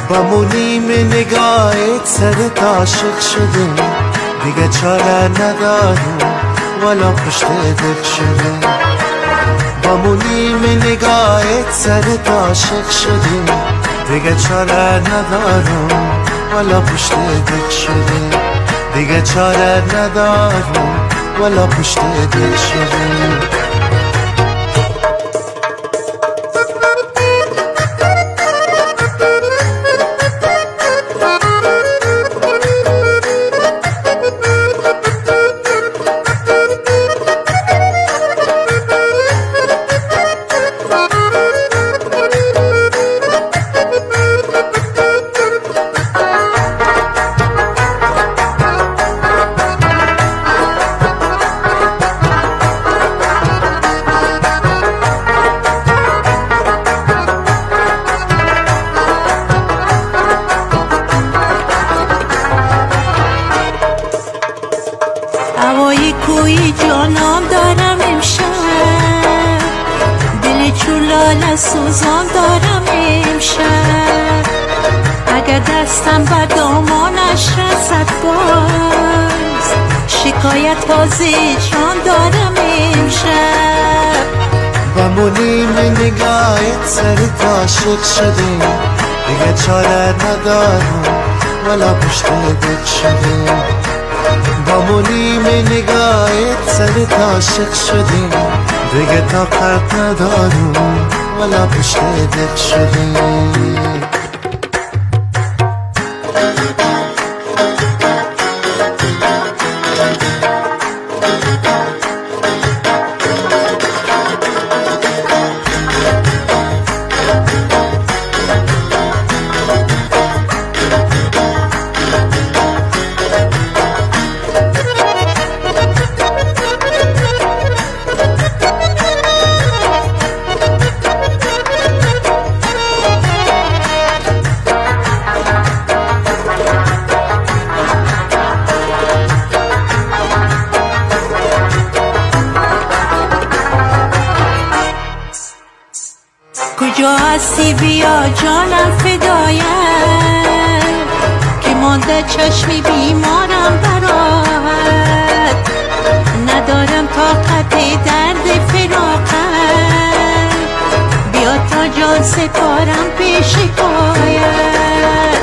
با مونیم نگاهت سرت عاشق شده، دیگه چاره ندارم والا پشت دق شده. با مونیم نگاهت سرت عاشق شده، دیگه چاره ندارم والا پشت دق شده. دیگه چاره ندارم والا پشت دق شده. هوای کوی جانان دارم امشب، دل چون لاله سوزان دارم امشب. اگر دستم بر دامانش رسد باز، شکایت از هجران دارم امشب. با مونیم نگاهت سرت عاشق شده، دیگه چاره ندارم والا پشت دق شده. با مونیم نگاهت سرت عاشق شده، دیگه طاقت ندارم والا پشت دق شده. کجا هستی بیا جانم فدایت، که مانده چشمی بیمارم برات. ندارم طاقت درد فراقت، بیا تا جان سپارم پیش پایت.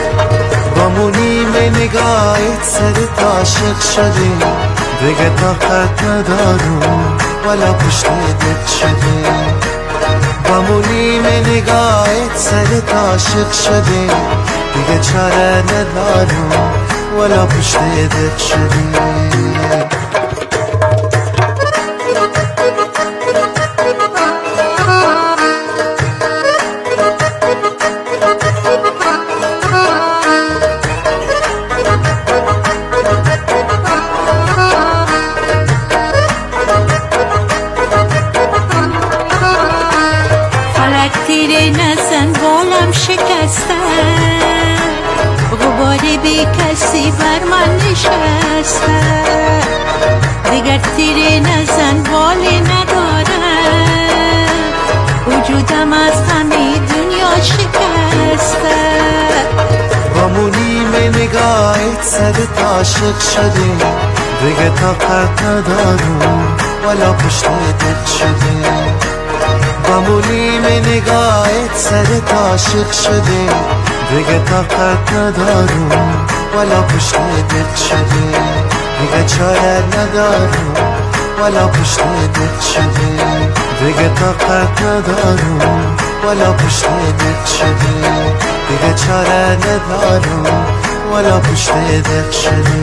با مونیم نگاهت سرت عاشق شده، دیگه طاقت ندارم والا پشت دق شده. با مونیم نگاهت سرت عاشق شده، دیگه چاره ندارم والا پشت دق شده. فلک تیره نزن بالم شکسته، غبار بی کسی بر من نشسته. دیگر تیره نزن بالی ندارم، وجودم از غم دنیا شکسته. با مونیم نگاهت سرت عاشق شده، دیگه طاقت ندارم والا پشت دق شده. با مونیم نگاهت سرت عاشق شده، دیگه طاقت ندارم والا پشت دق شده. دیگه چاره ندارم والا پشت دق شده. دیگه طاقت ندارم والا پشت دق شده. دیگه چاره ندارم والا پشت دق شده.